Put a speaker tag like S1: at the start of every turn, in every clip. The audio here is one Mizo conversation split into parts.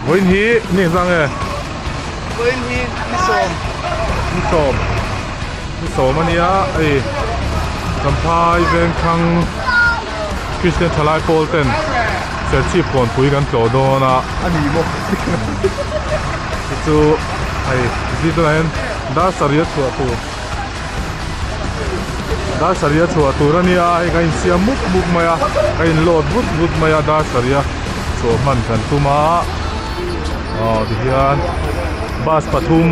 S1: Vawiin hi ni engzah nge?
S2: Vawiin hi ni sawm.
S1: Ni sawm. Ni sawm a nia hei Champhai Vengthlang Kristian Thalai Pawl ten Serchhip Kawnpui kan tlawh dawn a.
S2: A ni maw?
S1: Chu chu hei zirtirah hian dar sarih a chhuah tur. Dar sarih a chhuah tur a nia hei ka insiam mup mup mai a ka in load vut vut mai a dar sarih a chhuah hman kan tum a aw tihian bus pathum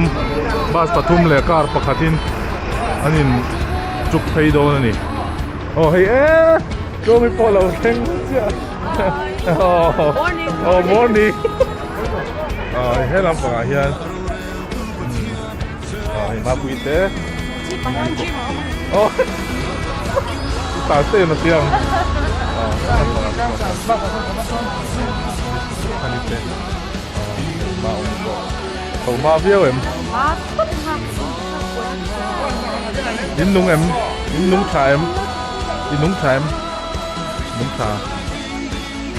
S1: bus pathum leh car pakhat in an in chuk phei dawn a ni aw hei eee chumi pawh a lo thleng chiah aw morning aw he lampangah hian. Hei mapui te oh ta te na tiang ani te ma om ko tho ma viau em in nung em in nung tha em in nung tha em nung tha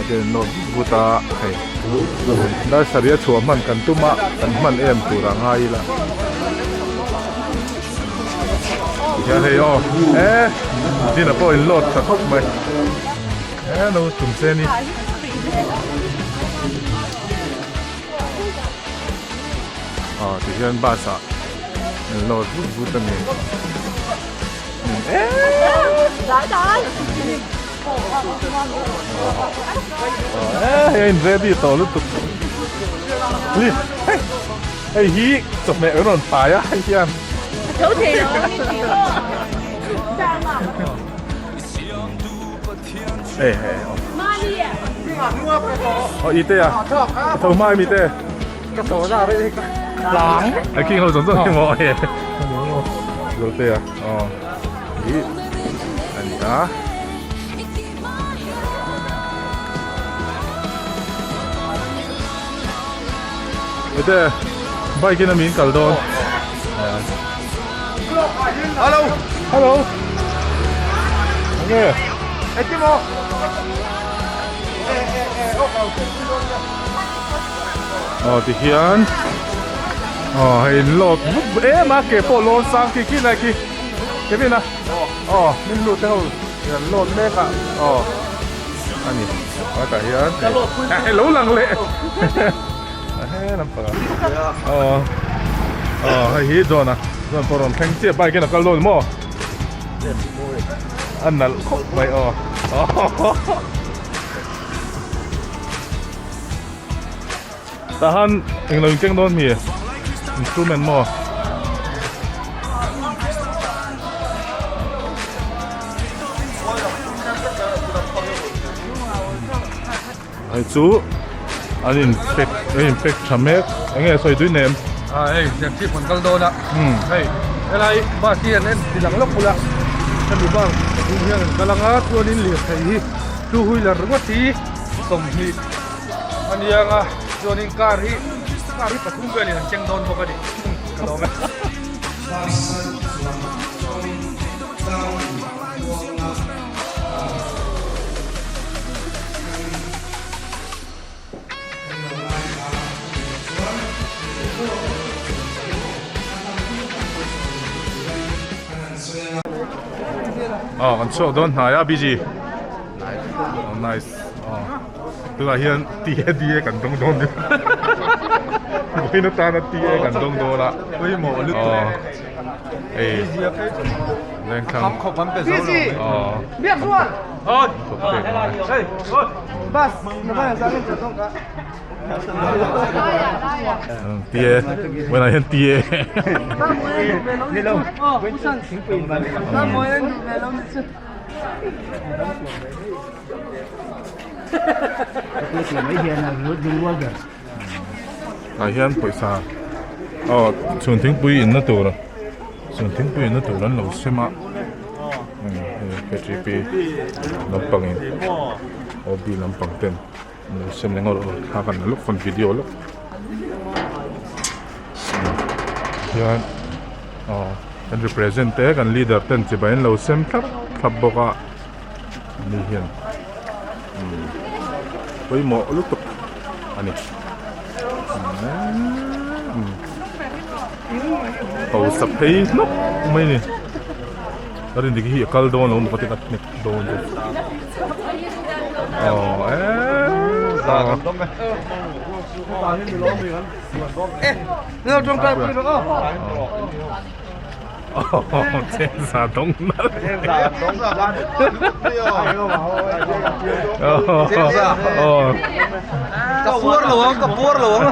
S1: Ate nawt vut a hei dar sarih a chhuah hman kan tum a kan hman em tur a ngai ila tihian hei aw e dinah pawh in load tha khawp mai e lo tum se ni. Aw tihian bus ah an load vut vut a ni. Hei a in ready tawh lutuk ni hei hei hi chawhmeh kan rawn pai a hei hian hei hei aw ite a tho hma em ite
S2: ka tho na rei ka tlang
S1: a king ho zawng zawng hi maw hei zawlte a aw hi a ni a. Ete bike in a min kal dawn.
S2: Hello.
S1: Hello. Nge.
S2: Ete mo.
S1: Aw ti hian aw hei in load vut em a ke pawh lawn sang khi khi lai khi Kevin a aw min lut te ho an load mek a aw a ni hetah hian hei lo lang leh a he lampang ah aw aw hei hi John a John pawh rawn thleng chiah bike in a kal dawn maw a nalh khawp mai aw. Tahan englo in keng dawn mi instrument maw hei chu an in pack an in pack tha mek enge sawi tui nem
S2: a hei zirchhip kan kal dawn a hei helai bus hi an en ti lang lawk bula hemi bus pathum hian an kal anga chuanin lirthei hi two wheeler ringawt hi 20 a ni ang a chuanin car hi car hi pathum velin an keng dawn bawk a ni ka lawm e.
S1: Aw kan chhuak dawn hnai a busy oh nice aw tunah hian TADA kan dawng dawn ni vawiin atana TA kan dawng dawn a
S2: pawimawh lutuk
S1: aw hei Lengthlang aw Tia vawiinah hian TA Tah hian pawisa aw chhun thingpui inna tur chhun thingpui inna tur an lo sem a ktp lampang in ob lampang ten an lo sem leh ngawt a thla kan la lawk kan video lawk hian aw kan represent te kan leader ten chibai an lo sem thlap thlap bawk a ani hian pawimawh lutuk a ni. Hausa phei hnawk mai a ni a rin dik hi a kal dawn lo maw ka ti a hnek dawn bawk aw eee
S2: Ka puar lo ang ka puar lo ang.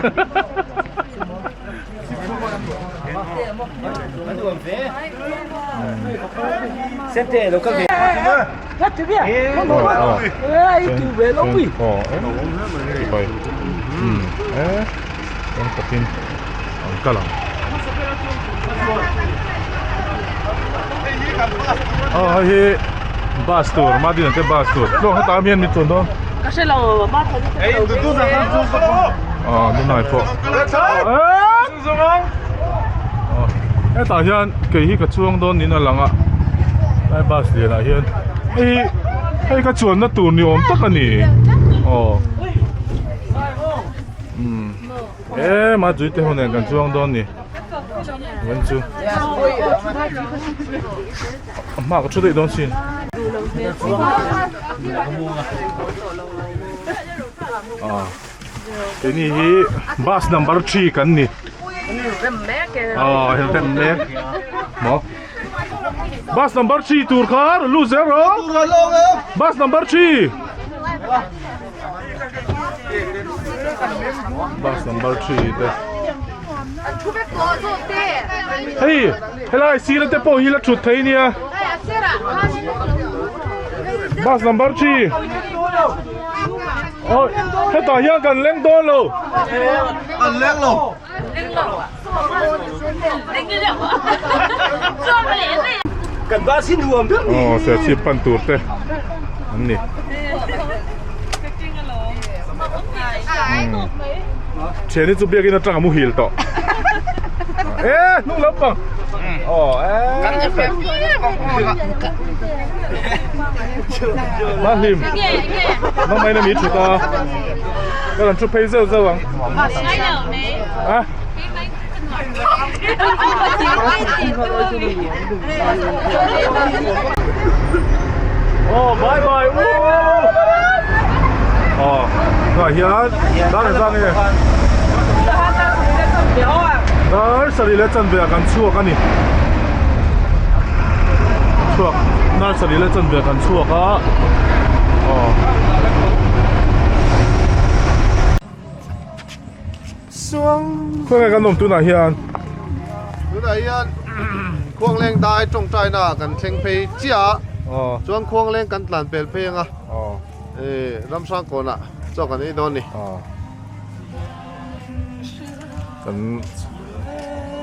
S1: An kal ang. Aw hei hi bus tur Madina te bus tur tluang heta ami an ni chuan dawn.
S3: Ka hre lo bus ho chu ka hre lo.
S1: Aw tunai pawh. Aw hetah hian kei hi ka chuang dawn niin a lang a lai bus lianah hian hei hi hei ka chuanna tur ni awm tak a ni aw. E ma zui te ho nen kan chuang dawn ni wan chu a hma ka thu daih dawn sin a keini hi bus number 3 kan ni a hel rem mek maw bus number 3 tur kha rawn lut zel rawh bus number 3 Bus number 3 te Hei helai sir te pawh hi la thut thei nia Bus number 3 Ôi hetah hian kan leng dawn lo
S2: Kan leng lo
S1: Aw serchhip pan tur te an ni Thiani chu biakin atang a muhil tawh e hnung lampang aw e Mahlim Mamaina mi thut a ka rawn thu phei zeuh zeuh ang. A Oh bye bye Oh tunah hian dar engzah nge Dar sarih leh chanve ah kan chhuak a ni Chhuak dar sarih leh chanve ah kan chhuak a Aw Khawnge kan awm tunah hian?
S4: Tunah hian Khuangleng dai tawngtaina kan thleng phei chiah a, chuan Khuangleng kan tlan pel phei anga Ramhrang kawnah chaw kan ei dawn a ni.
S1: Kan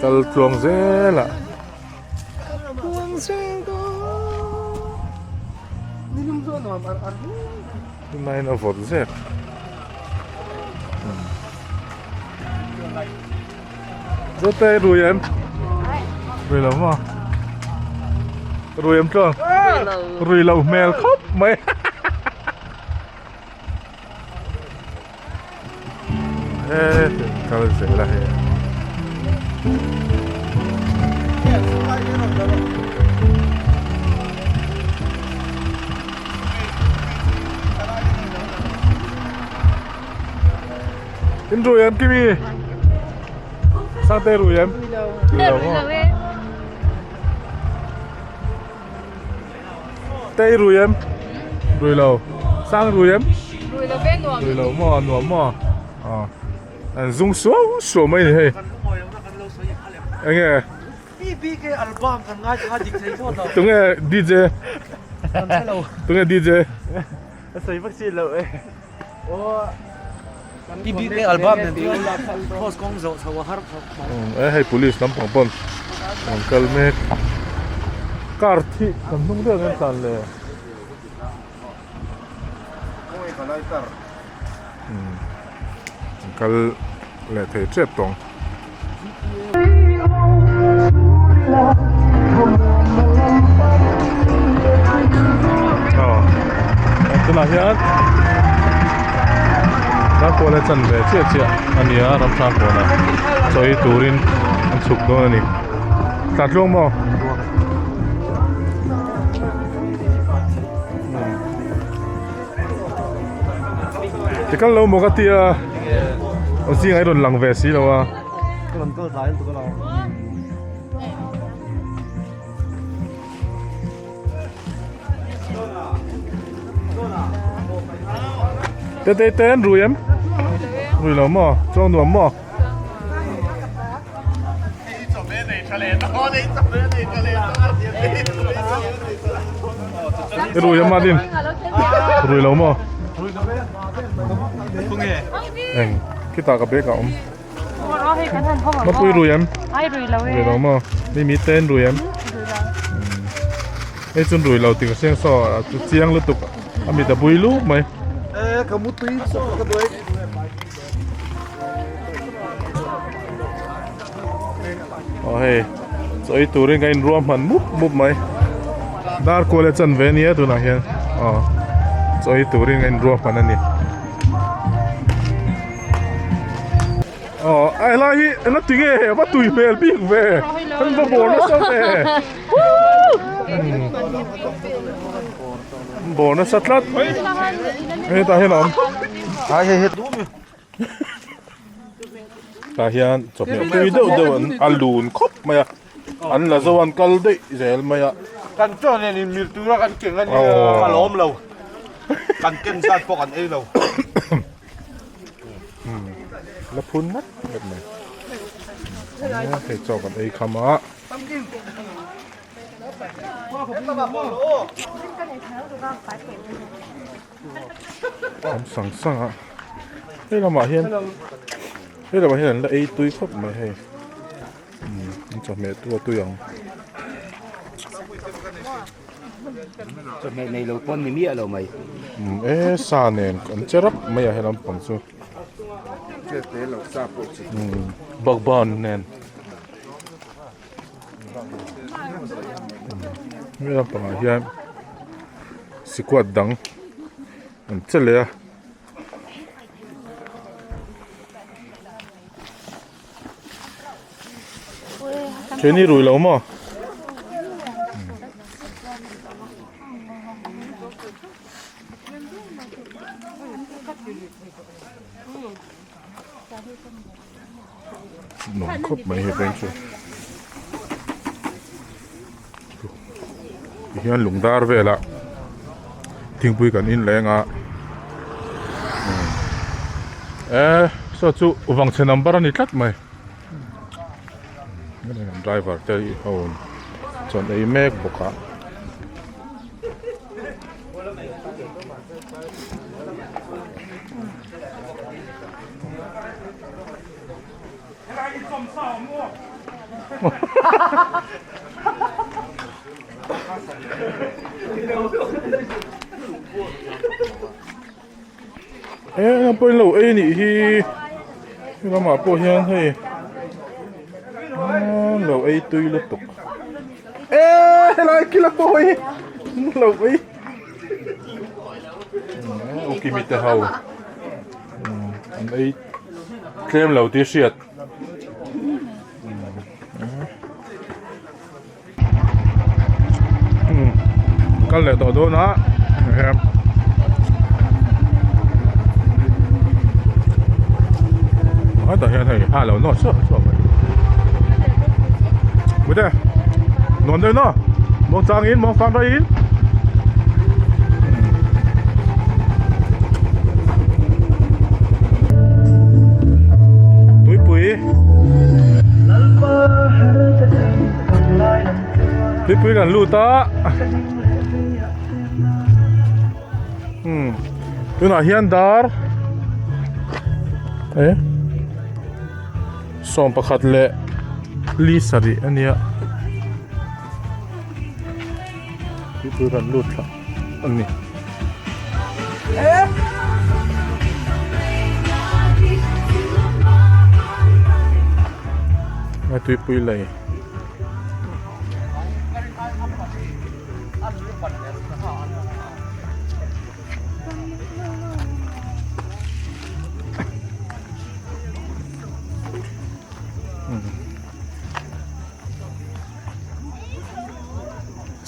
S1: kal tluang zel a. Tunlaiin a vawt zek. Zote rui em? Rui lo maw? Rui em tluang? Rui lo hmel khawp mai. He kal zel a hei. In rui em Kimi? Sangte rui em? Rui lo. Rui lo e. Tei rui em? Rui lo. Sang rui em?
S3: Rui lo ve nuam.
S1: Rui lo maw nuam maw. Aw. An zung suau suau mai ni hei. Enge?
S2: BBK album kan ngai kha dik thei thawt lo.
S1: Tunge DJ? Tunge DJ?
S2: Sawi vak chi lo e. BBK album nen chuan cross kawng zawh chho a har khawp mai.
S1: E hei police lampang pawn an kal mek. Car thih kan hnung deuh ang tlan le. An kal leh thei tep tawng. Aw tunah hian Darkuala chan ve chiah chiah a ni a ramhrang kawnah chaw ei turin an chhuk dawn a ni. Tlan tluang maw? Ti kal lo maw ka tia aw zingah i rawn lang ve si lo a.
S4: Ka rawn kal tlai lutuk alawm.
S1: Te te te an rui em? Rui lo maw? Chuang nuam maw? I rui em Martin? Rui lo maw? Eng, khitah ka bag ah a awm. Mapui rui em? Rui lo maw? Mi mi te an rui em? Hei chuan rui lo tih ka hriang saw a chu chiang lutuk a mit a bui lup mai.
S4: E ka mu tui ka duai.
S1: Aw hei chaw ei turin ka inruah hman mup mup mai. Dar kual a chan ve ania tunah hian aw chaw ei turin ka inruah hman a ni. Aw a helai hi eng ti nge a va tui hmel bik ve an va bawr nasa ve bawr nasa tlat hetah hian a awm. Tah hian chawhmeh tui deuh deuh an a lun khawp mai a an la zo an kal daih zel mai a.
S4: Kan chaw nen in mil tura kan keng a nia a lawm lo kan ken zat pawh kan ei lo.
S1: La phun nghat nghat mai hei chaw kan ei kham a. Awm sang sang a hei lamah hian hei lamah hian an la ei tui khawp mai hei umm an chawhmeh tu a tui ang.
S5: Chawhmeh nei lo pawn ni miah lo mai.
S1: Umm e sa nen an che rap mai a he lampang chu. Umm bakban nen. Hemi lampangah hian sikuat dang an che leh a. Thian i rui lo maw? Nuam khawp mai he veng chu tihian lung dar velah thingpui kan in leng a e saw chu vangchhe number a ni tlat mai driver te ho chuan ei mek bawk a. E eng pawhin lo ei anih hi helamah pawh hian hei lo ei tui lutuk e helai kila pawh hi lo ei ukimi te ho an ei tlem lo tih hriat kal leh tawh dawn a hetah hian hei a lo nawt chhuak chhuak mai Puite nuam deuh naw muangchangin muangfang raiin. Tuipui Tuipui kan lut a umm tunah hian dar eh 11 leh li sarih a nia. Tuipui kan lut thla a ni. A tuipui lei.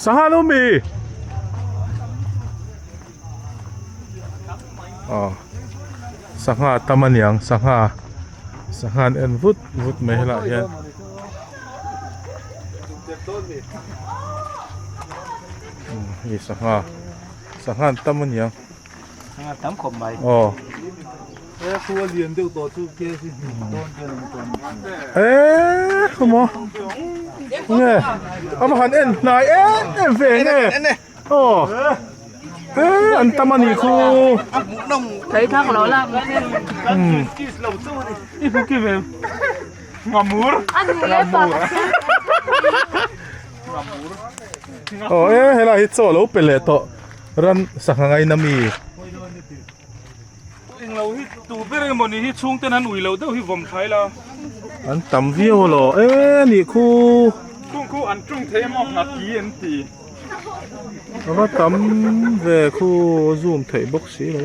S1: Sangha lo mi? Aw sangha tam aniang sangha sangha an en vut vut mai helaiah hian. Hei sangha sangha an tam aniang.
S5: Sangha tam khawp mai.
S1: Aw.
S5: He khu a lian deuh tawh chu ke hi hnim dawn hian a awm tawh a ni.
S1: Eee khawmaw nge a va han en hnai em em ve nge aw eee an tam a nih khu.
S3: Thei thak lo la.
S2: I hmu ki ve ngamur.
S3: A nu leh pa ka
S1: Aw e helai hi chaw lo pe leh tawh ran sangha ngaina mi.
S2: Englo hi tu ber emaw ni hi chhungten an ui loh deuh hi vawm thlai la.
S1: An tam viau alo e nih khu.
S2: Chung khu an tung thei emaw ngati an ti.
S1: A va tam ve khu zoom theih bawk si lo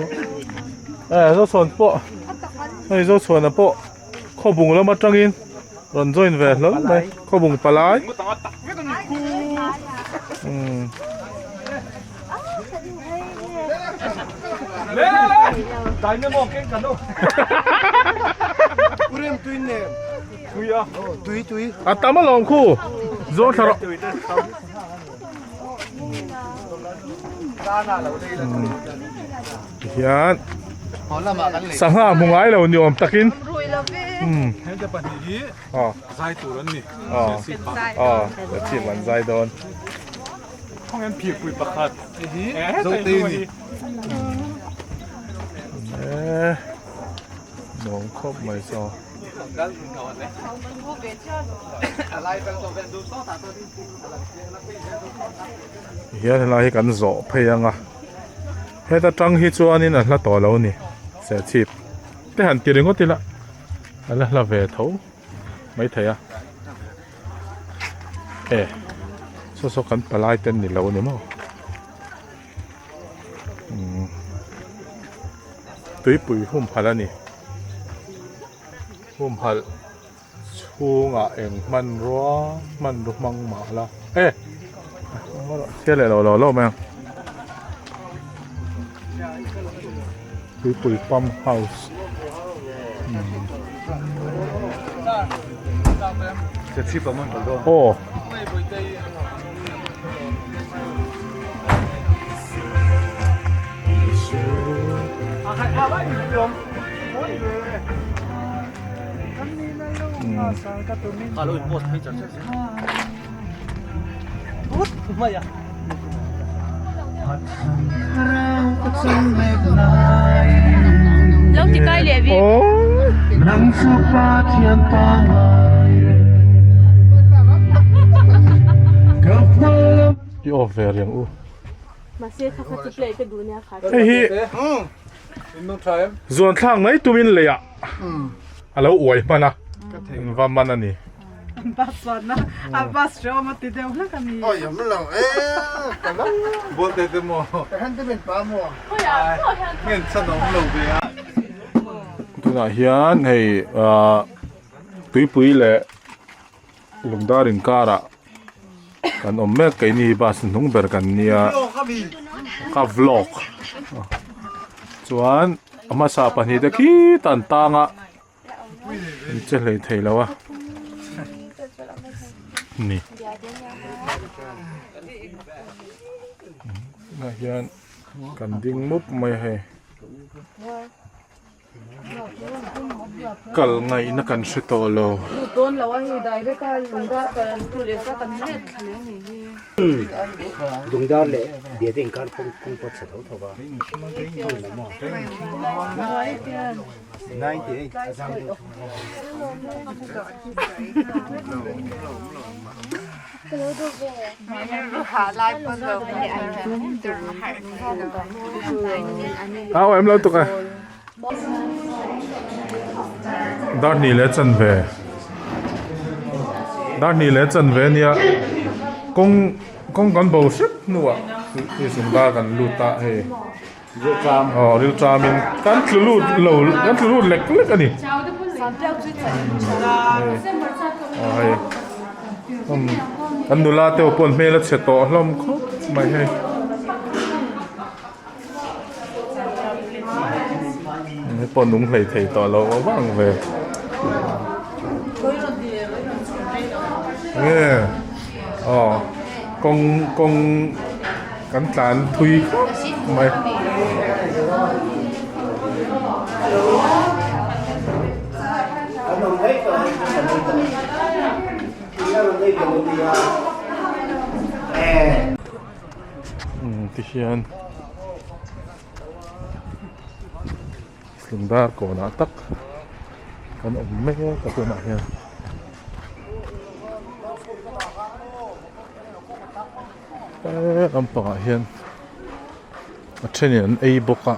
S1: a. E Zochhuan pawh hei Zochhuana pawh khawbung lam atangin rawn join ve hlawl mai khawbung palai. Umm. A tam alawm khu zawn thla rawh tihian sangha hmu ngai lo ni awm takin
S2: zai tur an ni
S1: aw chhip an zai dawn.
S2: Khawnge an phirpui pakhat hei hi Zote a ni.
S1: Eee nuam khawp mai saw. Hian helai hi kan zawh phei ang a heta tang hi chuanin a hla tawh lo a ni serchhip te han ti ringawt ila a la hla ve tho. Maithei a e saw saw kan palai te an ni lo a ni maw umm tuipui humhalh a ni humhalh chhungah eng hmanrua hmanrua hmang mah la e chhiar leh lo lo mai ang tuipui pump house aw I off ve riang u. Hei hi zuan thlak mai tumin leiah a lo uai hman a va man a ni.
S6: Bus chuanna a bus hreawm a ti deuh hlek a ni.
S4: Awi awm lo e ka lo
S2: Bual te te maw
S4: Ka te min pa maw
S2: Ngen chan a awm lo ve a.
S1: Tunah hian hei ah tuipui leh lungdar inkarah kan awm mek keini hi bus hnung ber kan nia ka vlog chuan a hmasa pahnih te khitah an tang a. An che hlei thei lo a ni tunah hian kan ding mup mai a hei kal ngaihna kan hre tawh lo.
S5: Lungdar leh Biate inkar kawng pawh chhe tho tho va.
S1: Au em lo tuk a. Dar hnih leh chanve. Dar hnih leh chanve ania kawng kawng kan bo hrep hnuah hei sumdar kan lut a hei. Aw rilṭamin kan tlu lut lo kan tlu lut lek lek a ni. Aw hei umm kan nula te pawh an hmel a chhe tawh hlawm khawp mai hei. Hei pawh nung hlei thei tawh lo vang ve. Nge aw kawng kawng kan tlan thui khawp mai. Umm ti hian Lungdar kawnah tak kan awm mek a tunah hian. He lampangah hian a thenin an ei bawk a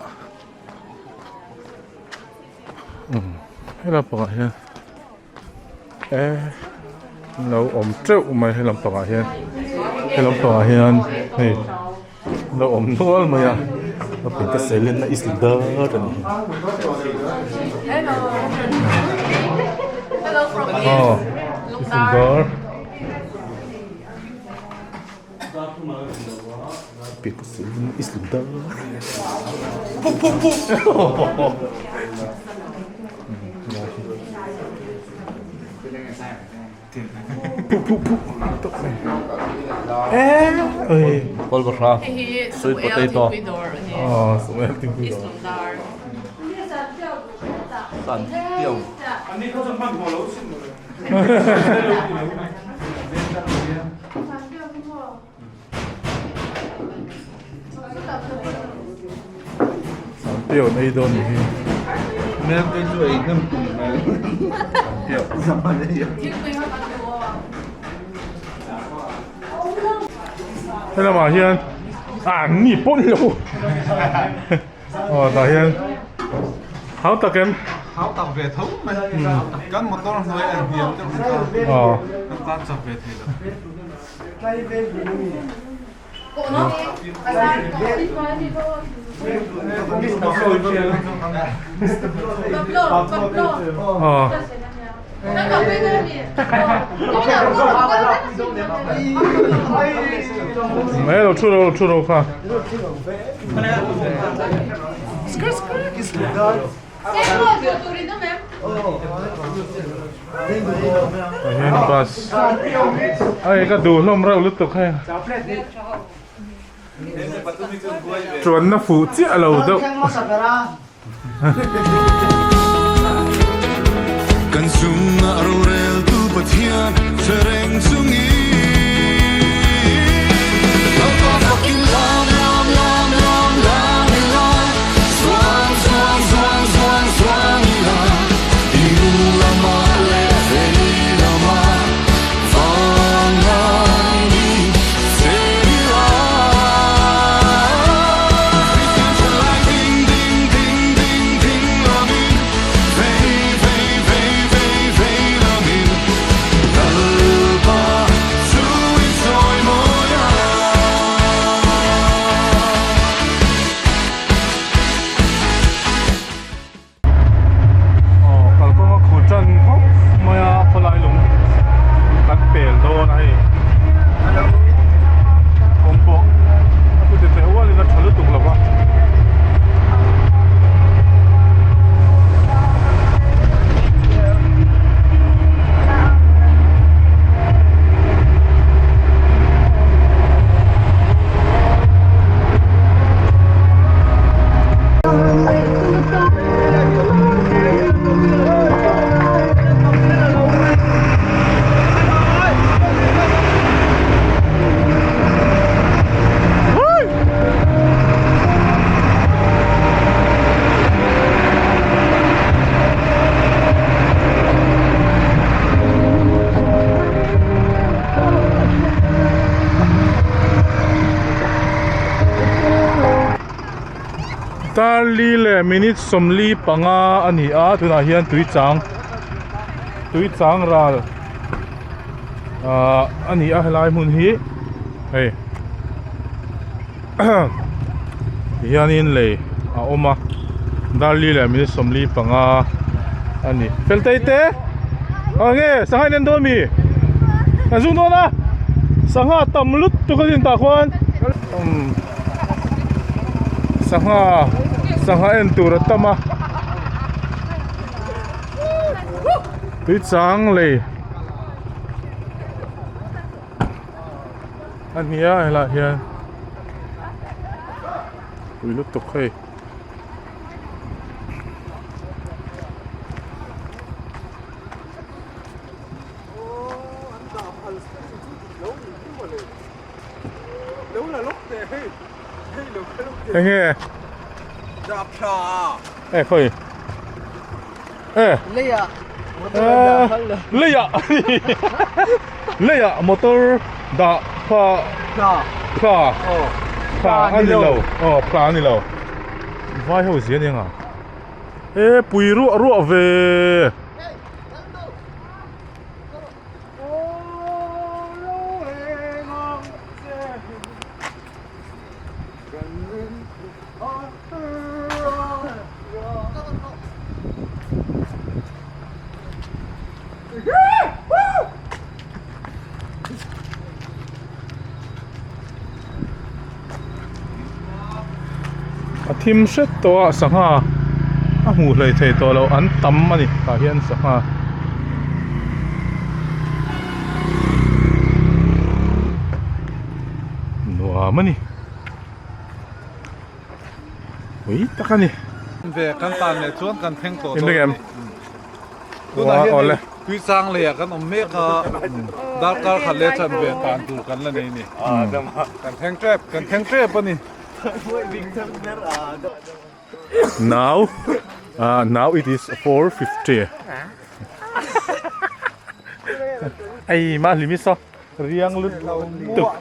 S1: umm he lampangah hian eh an lo awm teuh mai he lampangah hian he lampangah hian hei an lo awm nual mai a ka seilenna is dar a ni aw is dar.
S4: Sweet potato.
S1: Sanpiau an ei dawn ni hi. He lamah hian ah an ni pawn lo aw tah hian hau tak em
S5: hau tak ve tho mai kan motor hnuai a hniam deuh
S1: aw
S5: kan tan chak ve thei lo.
S1: Mai lo thu ro thu ro kha. Hian bus ai ka duh hlawm reuh lutuk hei chuanna fuh chiah lo deuh. Aw kalkawng a khuh tan khawp mai a khawlai lung kan pel dawn a hei kawng pawh a chuti teh ualin a tha lutuk lo va. Darli leh minute 45 a ni a tunah hian tuichang tuichang ral ahh a ni a helai hmun hi hei tihianin lei a awm a darli leh minute 45. a ni Feltei te ah nge sangha in en dawn mi kan zung dawn a sangha tam lutuk a din tah khuan umm sangha sangha en tur a tam a tui chang lei a nia helaiah hian pui lutuk hei. Enge e khawi e
S3: Leia
S1: leia leia motor dah pha pha pha a ni lo aw pha a ni lo vai ho zia nia nga e pui ruah ruah ve. A thim hret tawh a sangha a hmuh hlei thei tawh loh an tam a ni tah hian sangha. Nuam a ni. Ui tak a ni.
S5: Ve kan tan leh chuan kan thleng tawh
S1: dawn a ni.
S5: Tunah hian hei tui chang lei ah kan awm mek a, darkar khat leh chan ve tan tur kan la nei a ni. Kan thleng tep, kan thleng tep a ni.
S1: Now, uh, now it is 4:50. Ai ma hlimi saw riang lut tuk.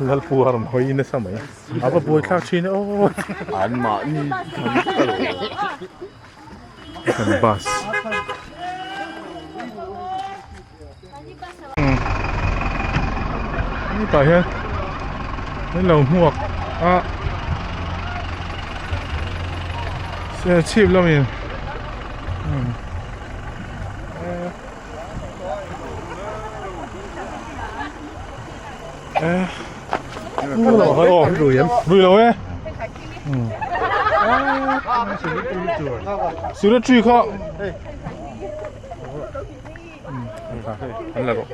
S1: Lalpu a rawn hawi nasa mai. A va buai thlak thin e aw.
S4: An mahni
S1: Kan bus. Hetah hian min lo hmuak a chhip lamin rui lo e Suratri kha An la rawh.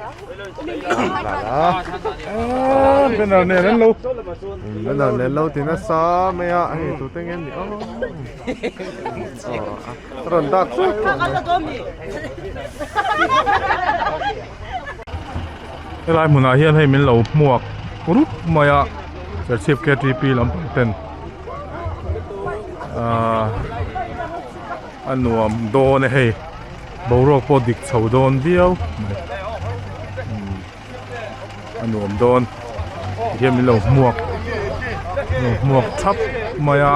S1: Banner nen an lo.
S4: Banner nen lo ti nasa mai a, hei tute nge ni aw. Rawn dak chuai chuai mai.
S1: Helai hmunah hian hei min lo hmuak rup mai a, Serchhip KTP lampang ten ahh a nuam dawn e hei. Boruak pawh dik chho dawn viau mai a nuam dawn tihian min lo hmuak lo hmuak thap mai a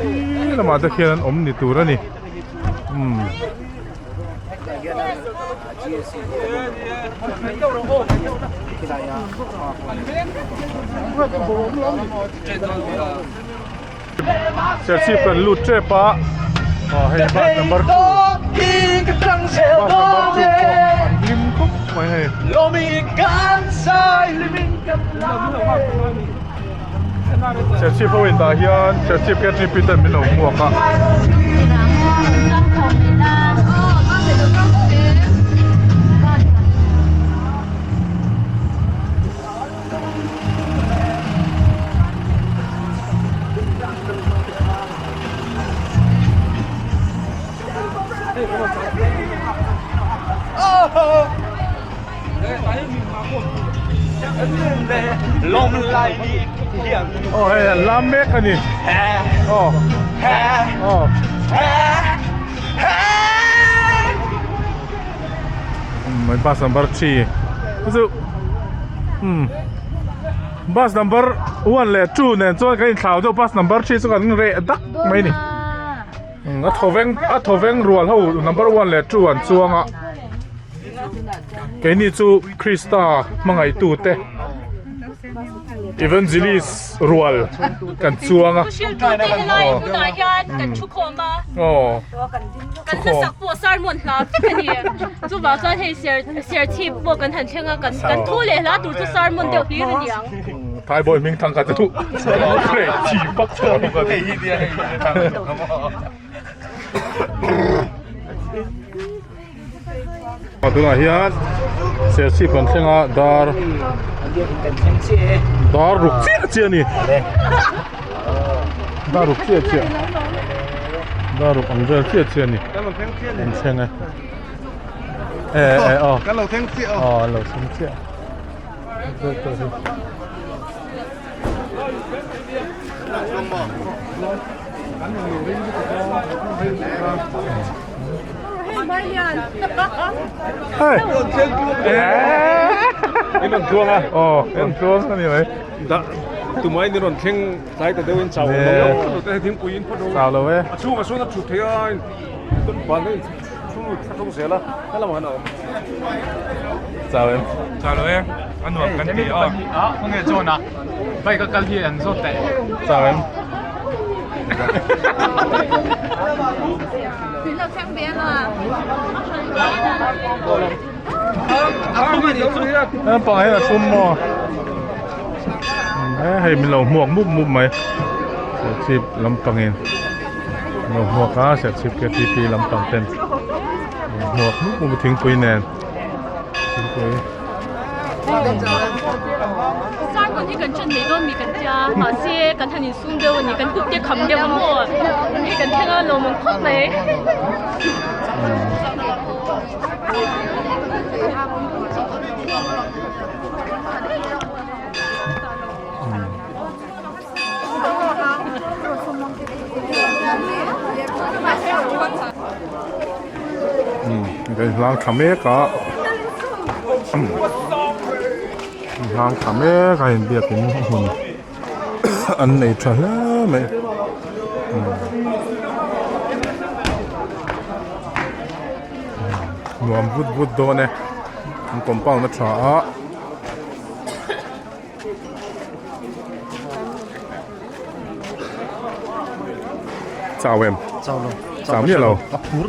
S1: khi lamah te khian an awm ni tur a ni umm. Serchhip kan lut tep a aw hei bus number 2 bus number 2 pawh an hlim khawp mai hei. Serchhip ho in tah hian Serchhip KTP ten min lo hmuak a. Aw hei an lam mek a ni aw aw umm bus number 3 chu umm bus number 1 leh 2 nen chuan kan inthlau deuh bus number 3 chu kan reh dak mai a ni a thaw veng a thaw veng rual ho number 1 leh 2 an chuang a keini chu Krista hmangaih tu te. Evangelist rual kan chuang a.
S7: Thu hriltute helai hmunah hian kan thu khawm a. Kan hlasak pawh sermon hla vek a ni. Chuvang chuan hei serchhip pawh kan han thleng a, kan thu leh hla tur chu sermon deuh hlir a ni ang.
S1: Thaibawi hming thang kha chu chi pak chho ang ka ti. Tunah hian Serchhip kan thleng a dar dar ruk chiah chiah a ni dar ruk chiah chiah dar ruk ang vel chiah chiah a ni kan thleng e e e aw
S4: kan lo thleng chiah
S1: aw an lo thleng chiah Hei
S2: In rawn tluang a.
S1: Aw, in tluang a ni mai.
S2: Da tumai in rawn thleng tlai ta deuh in chau lo te thingpui in phawt
S1: Chau lo e.
S2: A chhungah sawn a thut theih a in ban a in thu thla thung zel a he lamah hian a awm.
S1: Chau em.
S2: Chau lo e. A nuam kan ti a. Khawnge John a bike a kal hi an zawt teh.
S1: Chau em. Nampang hian a thum maw hei min lo hmuak mup mup mai serchhip lampangin min lo hmuak a serchhip ktp lampang ten min hmuak mup mup thingpui nen thingpui.
S7: Sermon hi kan ṭan mai dawn mi kan tia mahse kan han insum deuh a ni kan kut te kham deuh a maw hei kan thleng a lawmawm khawp mai.
S1: Kan hlang thla mek a hlang thla mek a inbiakin hmun an nei tha hle mai. Nuam vut vut dawn e an compound a tha a. Chau em?
S4: Chau lo.
S1: Chau miah lo.
S4: Ka phur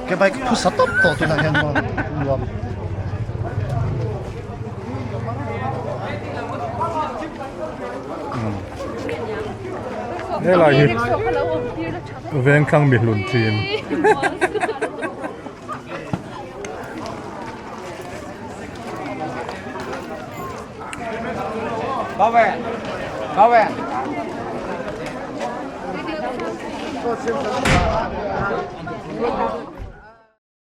S4: ke bike phu sa tawp tawh tunah hian maw nuam.
S1: Helai hi vengthlang mi hlun thin.
S2: Bảo vệ. Bảo vệ.